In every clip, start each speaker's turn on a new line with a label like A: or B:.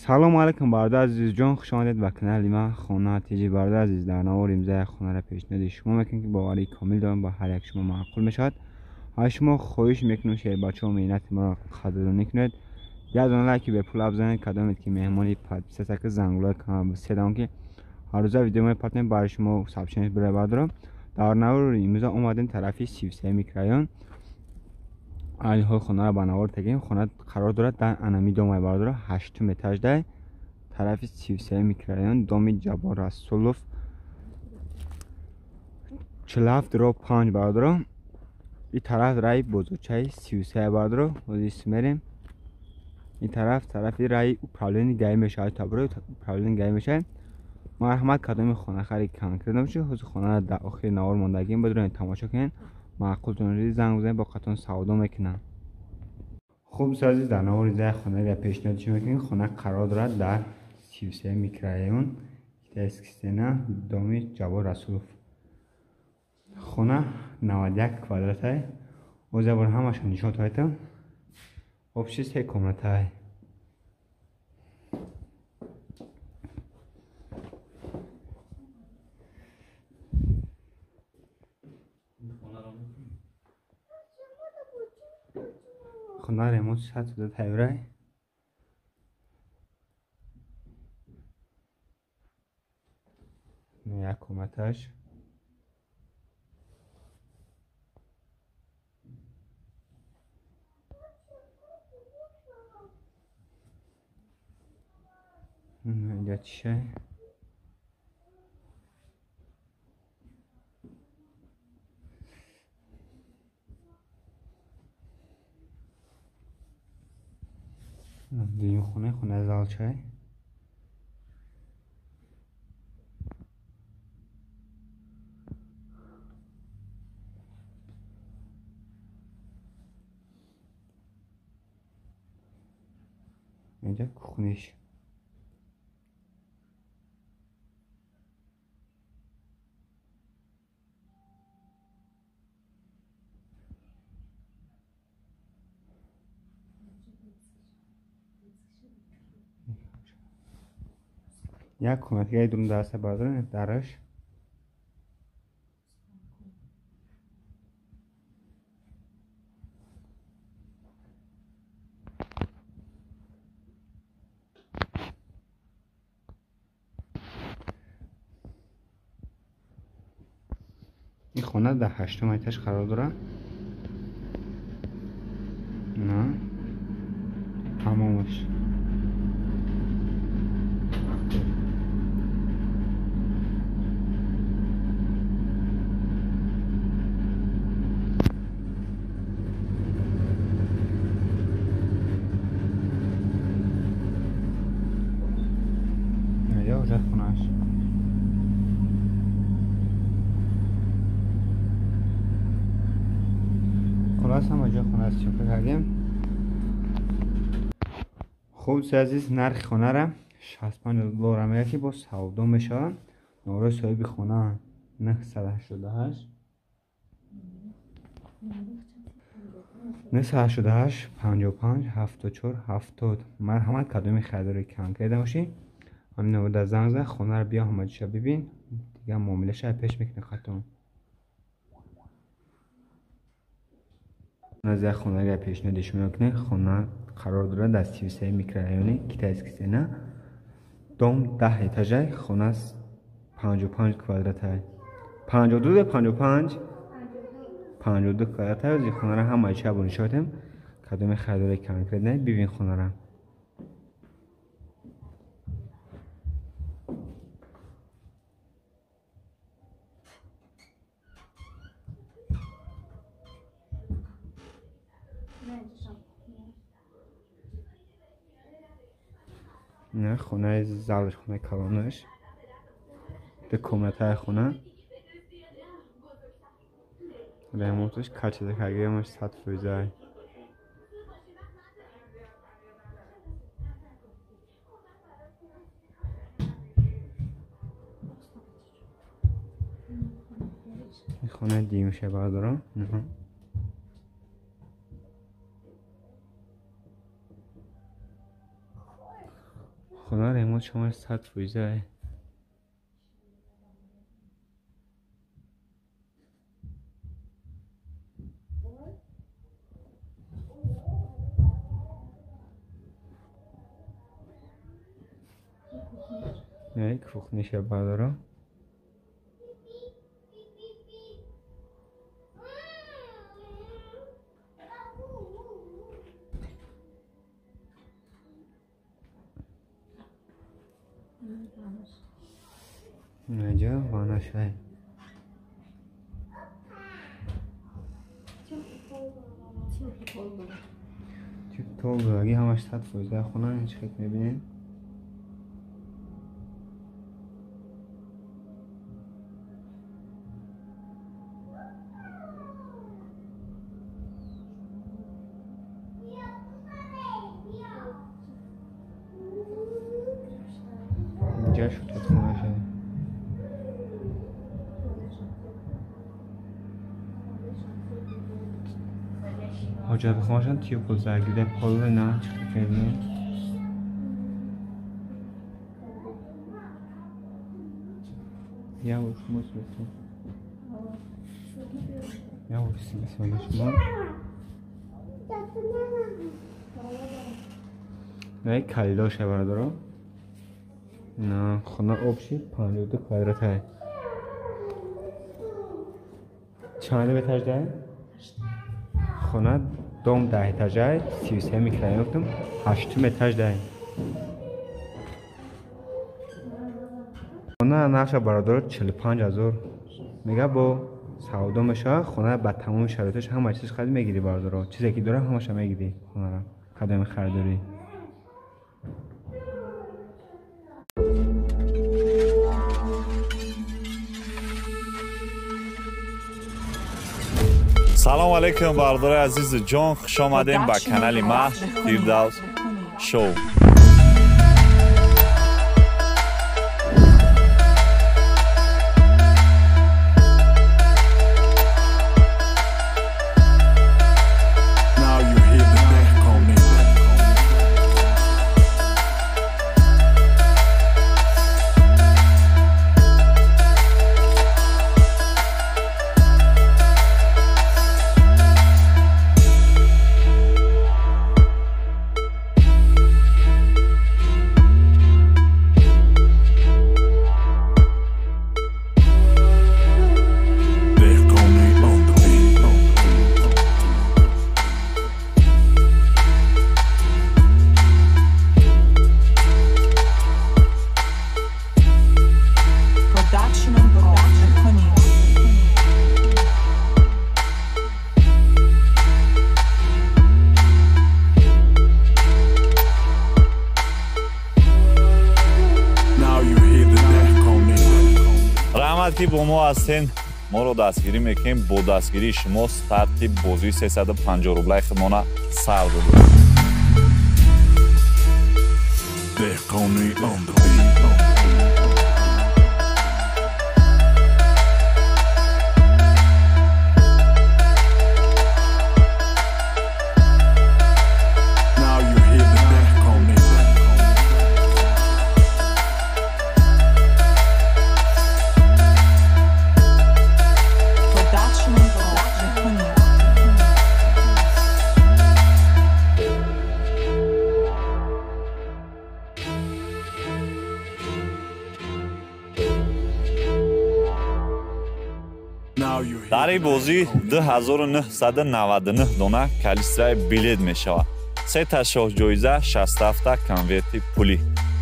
A: Салом алейкум бародар азизҷон, хуш омадед ба канали ман Хона ТЖ. Бародар азиз, дар навори имза як хонаро пешниҳоди шумо мекунем, ки боварии комил дорам ба ҳар як шумо маъқул мешавад. Аз шумо хоҳиш мекунем, шербачаҳо меҳнати маро қадрдонӣ кунед. Як дона лайки бепул бизанед, кадомед ки меҳмони подписаться ки зангулаи канал биседам, ки ҳар рӯза видео мепартем барои шумо сообщение бира бардорам. Дар навори имрӯза омадем тарафи 33 микрорайон. Айни хонаро ба навор тегем. Хона қарор дорад дар анами домай бародара, 8 этаждай, тарафи 33 микрорайон, доми Ҷаббор Расулов 47/5 бародара. И тараф раи бозорчаи 33 бародара. Ҳозир мерем. Ин тараф тарафи раи управлени ГАИ мешавад, табро управлени ГАИ мешавад. Марҳамат, кадоми хонахари конкрет набошед, ҳозир хонаро дар охири навор мондагим, бидуред тамошо кунед. Маъқултон занг бизанед, бо қатон савдо мекунам. Хуб азиз, дар навори зай хонаро пешниҳод шумо мекунем. Хона қарор дорад дар 33 микрорайон, Китайский стена, доми Ҷаббор Расулов. Хона 91 квадратай. Ҳозир бор ҳамаша нишон тойтам. Общий се комнатай. Хона ремонт 100% тайёрай. Як комнаташ. Инҷа чише? Дуюм хона, хонаи залчай. Инҷа кухниш. Як комнатаи дурун даста бардорем, дараш. Ин хона дар 8 этаж қарор дорад. На тамомаш. Хонааш. Хулос ҳама ҷо хона съёмка кардем. Хуб азиз, нархи хонара 65 доллар мега, ки бо савдо мешавад. Номраи соҳиби хона 988 988 55 74 70. Марҳамат, кадоми харидори конкрет бошӣ, ҳамин номерда занг зан, хонаро биё ҳама ҷоша бибин, дигар муомилаша пеш мекунӣ қатон. Аз як хонаро пешниҳоди шумо мекунем. Хона қарор дорад дар 33 микрорайони Китайский стена, дом 10 этажай, хона 55 квадратай. 52 55 52 квадратай. Аз хонаро ҳама ҷоша бо нишон додем. Кадоми харидори конкрет не, бибин хонаро. Не, хонаи залаш, хонаи калонаш, ду комнатаи хона. Ремонташ качеда кардагиамаш 100%. Хонаи дуюмша бардорам. Хона ремонт шумо 100%. Не, кухниша бародаро. Инҷо ванна шай. Тип топ ҳамаш 100% хона ин чӣ мебинед. Инҷа шутатхона шай. ҳоҷат бихоҳанд тиёпол заргида пол на чӣ мебинед. Явош мусбето. Явош бисмилла шумо. Не калидоша бародаро. На хона обши 52 квадрат ҳай. Чанд этаж дай? Хона дом 10 этажай, 33 микрорайон гуфтам, 8 этаж дай. Хона нархша бародаро 45,000 мега бо савдо мешавад. Хона ба тамоми шароиташ ҳама чиз харид мегирӣ бародаро. Чизе ки дора ҳамаша мегирӣ хонара. Кадоми харидорӣ.
B: Салом алейкум бародарои азизу ҷон, хуш омадем ба канали ма Фирдавс Шоу. Раҳмат ки бо мо ҳастен. Моро дастгирӣ мекунем. Бо дастгирии шумо старти бозии 350 рублаи худмона сар додем. Дар ин бозӣ 2999 дона количествои билет мешавад. Се та шоҳҷоиза, 67 конверти пулӣ.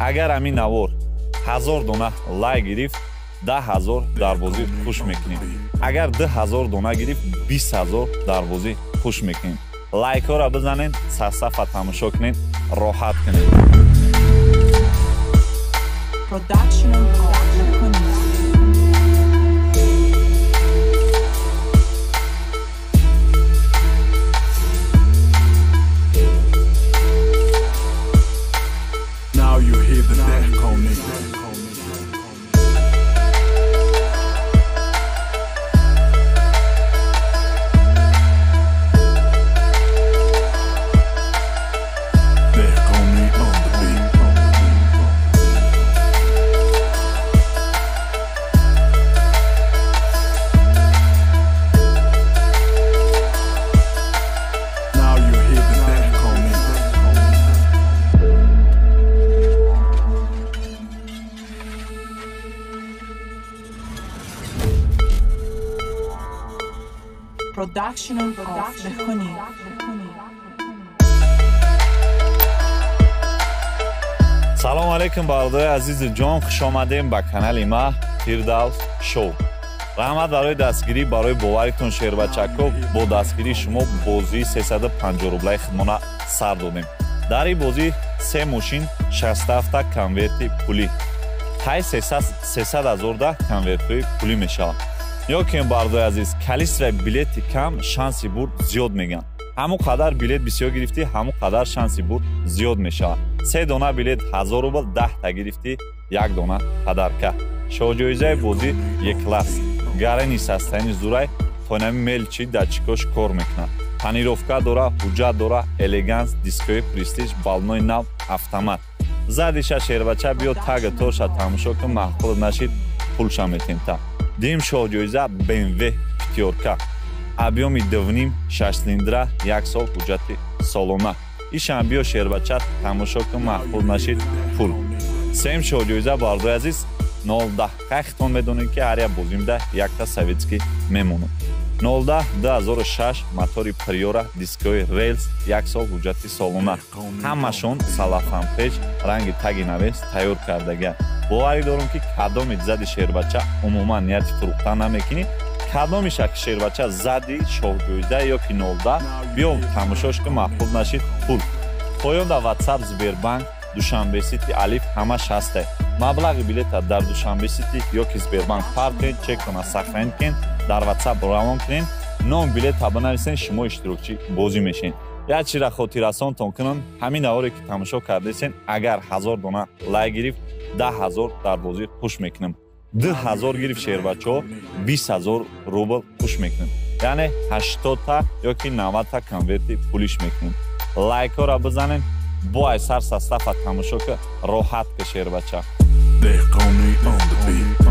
B: Агар ҳамин навор 1000 дона лайк гирифт, 10,000 дар бозӣ хуш мекунем. Агар 2000 дона гирифт, 20,000 дар бозӣ хуш мекунем. Лайкҳоро бизанед, сарсафа тамошо кунед, роҳат кунед.
C: Production of Dehqani.
B: Салом алейкум, бародари азизи ҷон, хуш омадем ба канали ма Фирдавс Шоу. Раҳмат барои дастгирӣ, барои боваритон, шербачако. Бо дастгирии шумо бозии 350 рублаи худмона сар додем. Дар ин бозӣ се мошин, 67 конверти пулӣ, тай 300 ҳазорда конвертҳои пулӣ мешавад. Ё ки, бародари азиз, количествои билети кам, шанси бурд зиёд мегӯянд. Ҳамон қадар билет бисёр гирифтӣ, ҳамон қадар шанси бурд зиёд мешавад. Се дона билет 1000 рубл, 10-та гирифтӣ, як дона подарка. Шоҳҷоизаи бозӣ Е-класс, гарени састани зурай, тонами мелчи датчикош кор мекунад, тонировка дора, ҳуҷҷат дора, элеганс, дискои престиж, балнои нав, автомат. Задиша, шербача, биё, тага тоша тамошо кун, маъқул нашид, пулша метем. Та дим шоҳҷоиза БМВ пятёрка, объёми 2,5, шашцилиндра, як сол ҳуҷҷати солона. Ишам биё, шербача, тамошо кун, маъқул нашид, пул. Сем шоҳҷоиза, бародари азиз, 0,10. Хайтон медонед, ки ҳар як бозимда якта советский мемонад. 0,10 2006, мотори Приора, дискои рельс, як сол ҳуҷҷати солона. Ҳамашон салафанпеч, ранги таги навес тайёр кардага. Боварӣ дорум, ки кадоми зади, шербача, умуман нияти фурӯхтан намекунӣ. Кадомиша ки, шербача, зади шоҳҷоиза ё ки 0,10, биё, тамошош ки, маъқул нашид, пул. Поён дар Ватсап, Сбербанк, Душанбе Сити, Алиф ҳама шасте. Маблағи билета дар Душанбе Сити ё ки Сбербанк партоед, чекона сохранить кунед, дар Ватсап равон кунед, ном билета бинависен, шумо иштирокчӣ бозӣ мешед. Як чизра хотиррасонтон кунам: ҳамин наворе ки тамошо кардесен, агар 1000 дона лайк гирифт, 10 000 дар бозӣ хуш мекунам. 2000 гирифт, шербачаҳо, 20 000 рубл хуш мекунем, яъне 80-та ё ки 90-та конверти пулиш мекунем. Лайкҳоро бизанем, бо ай сар состава тамошо ка, роҳат ка, шербача.
D: Dehqani on the beat.